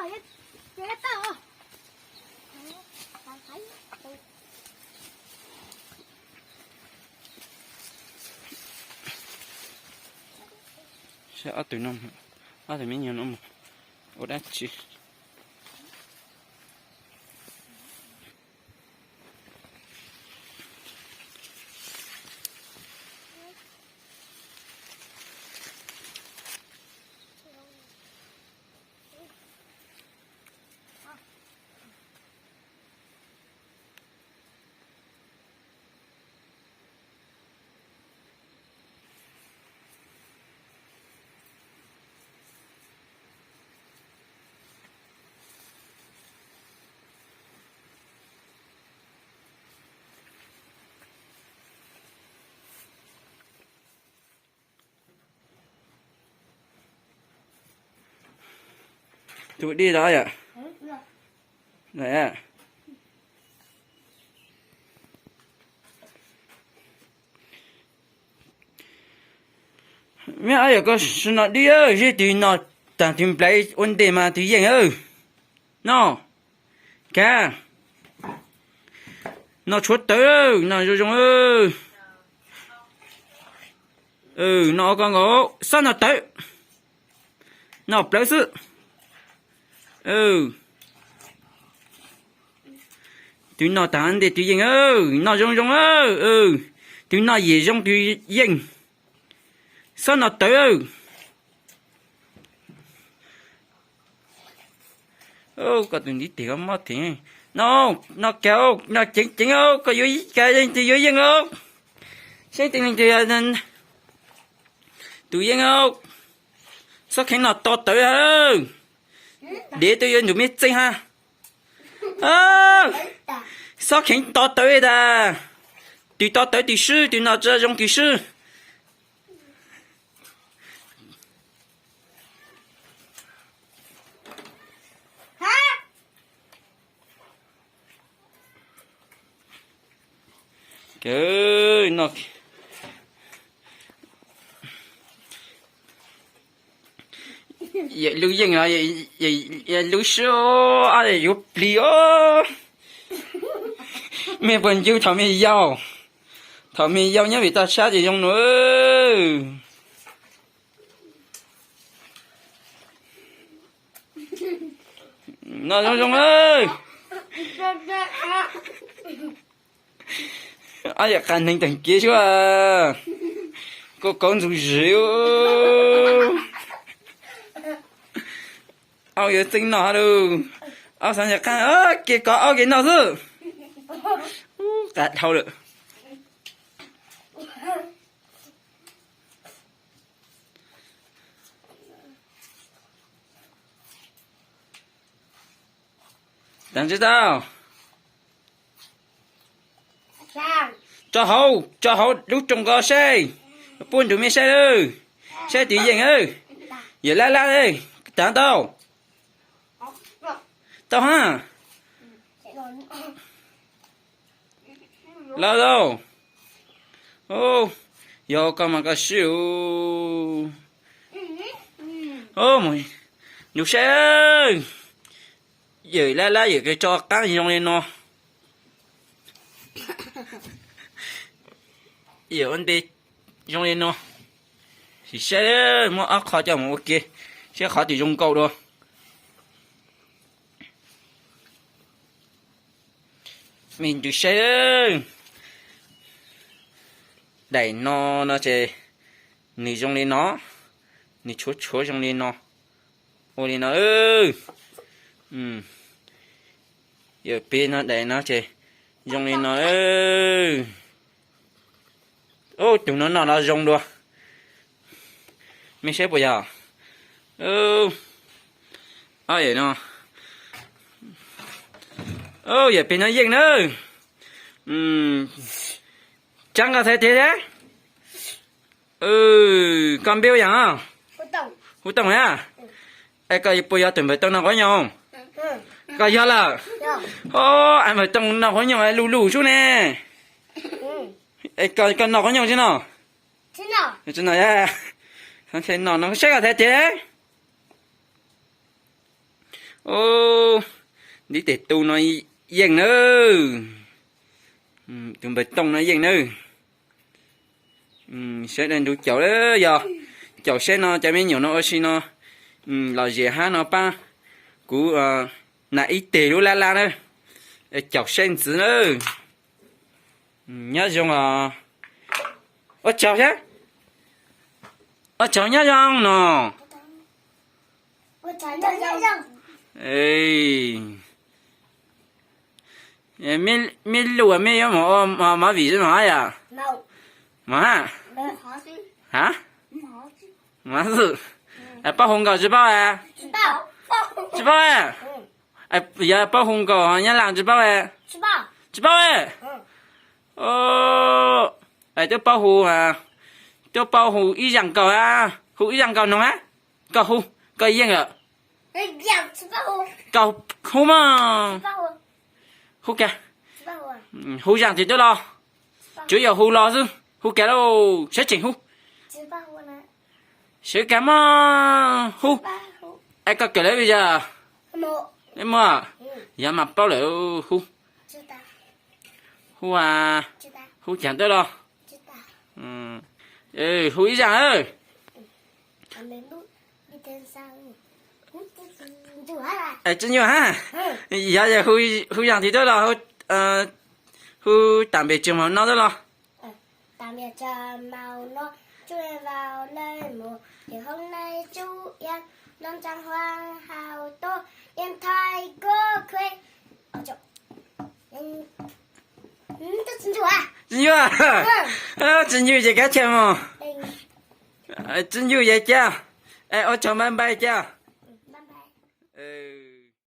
Saib ob tug no, ob tug me nyuam no mus ua dab tsi. Tus dij los yom. Meb ob yam koj sawv no dib, zeb twg no tag twg nplaiv ua ntej mas twg yeej. No, kav, no tshuav tawv, no zoo zoo. No koj nkaus, xob no tawv, no plawv xwb. Twg no tag ntej twg yeej, no zoo zoo. Twg no yim zoo twg yeej, xob no tawv. Koj tus ntiv tes koj mob theem. No, no kav, no ceev ceev, koj yuav kav yeej twg yuav yeej. Saib tus yeej, tus yeej. Xob kheev no to tawv. Dev twb yuav ntus me txeeg ha. Xob kheev to tawv tas, twg to tawv twg swb, twg no tsa zoo twg swb. Yawm lub yeej los yawm lub swb, yuav plig os. Mej puas ncu thaum me yau, thaum me yau nyob vim toj sab ces zoo nua. No zoo zoo. Ob yam qas neeg teem kev suab, koj kauv ntxug zis. Aub yuav txeeb noj ha lus. Aub xav nyob qab, kev kov aub kev noj xwb. Qas dhau lawm. Tag ntsib tau. Tso hauv, tso hauv lub rooj ko saib. Puab nrug mej saib lawm. Saib twg yeej. Yawm lab lab, tag tau. Tau ha. Lawm lauj. Yog koj mas koj swb. Nrug saib. Yawm lab lab, yawm kws tso qaab zoo li no. Yawm ua npe zoo li no. Sim saib, muab ob qho coj mus ua ke, saib qhov twg zoo nkauj dua. Mej nrug saib. Daim no no ces nws zoo li no, nws tshuav tshuav zoo li no. Ua li no. Yawm peg no daim no ces zoo li no. Ub, tus no noj los zoo dua. Mej saib puas yog? Ob yawm no. Yawm peg no yeej na. Tsaab koj txhais tes. Koj npe ua yam? Hu Tooj na. Es koj puas yog tus npawg Tooj noj quav nyoog? Koj yog lawm. Os, npawg Tooj noj quav nyoog luj luj sub ne. Es koj noj quav nyoog tsi no? Tsi no. Saib koj txhais tes. Ub, ntiv tes tu no yeej nawb. Tus npawg Tooj no yeej nawb. Saib dai nrub caum lawm yog. Caum saib no cov me nyuam no ua si no. Lom zem hab no pab kuv nas ib teg lub lab lab na. Caum saib ntxiv na. Nyob zoo os. Ua tsaug thiab. Ua tsaug nyob zoo no. Mej lug mej yuav mus ua movie xwb mog yom? Mog ha? Ha? Mog xwb. Paub hu nkaus tsis paub? Tsis paub. Yog paub hu nkaus Nyab Laj tsis paub? Tsis paub. Twb paub hu, twb paub hu ib zaj nkaus, hu ib zaj nkaus noog hab. Koj hu, koj yeej lawm. Koj hu mog. Hu kag. Hu zaj ntxiv twb los. Tsuav yog hu los xwb, hu kag lauj, sawv tsees hu. Sawv kag mog, hu. Es koj kawm lawm yog? Muaj, yog mas paub lawm hu. Hu, hu caag twb los. Hu ib zaj. Tsi nyuaj hab. Yog, yog hu zaj ntxiv twb los, hu tam pem tseem maum no twb los. Tsi nyuaj. Tsi nyuaj ces kav chawj mog. Tsi nyuaj ces ca, ua tsaug npaj npaj ca.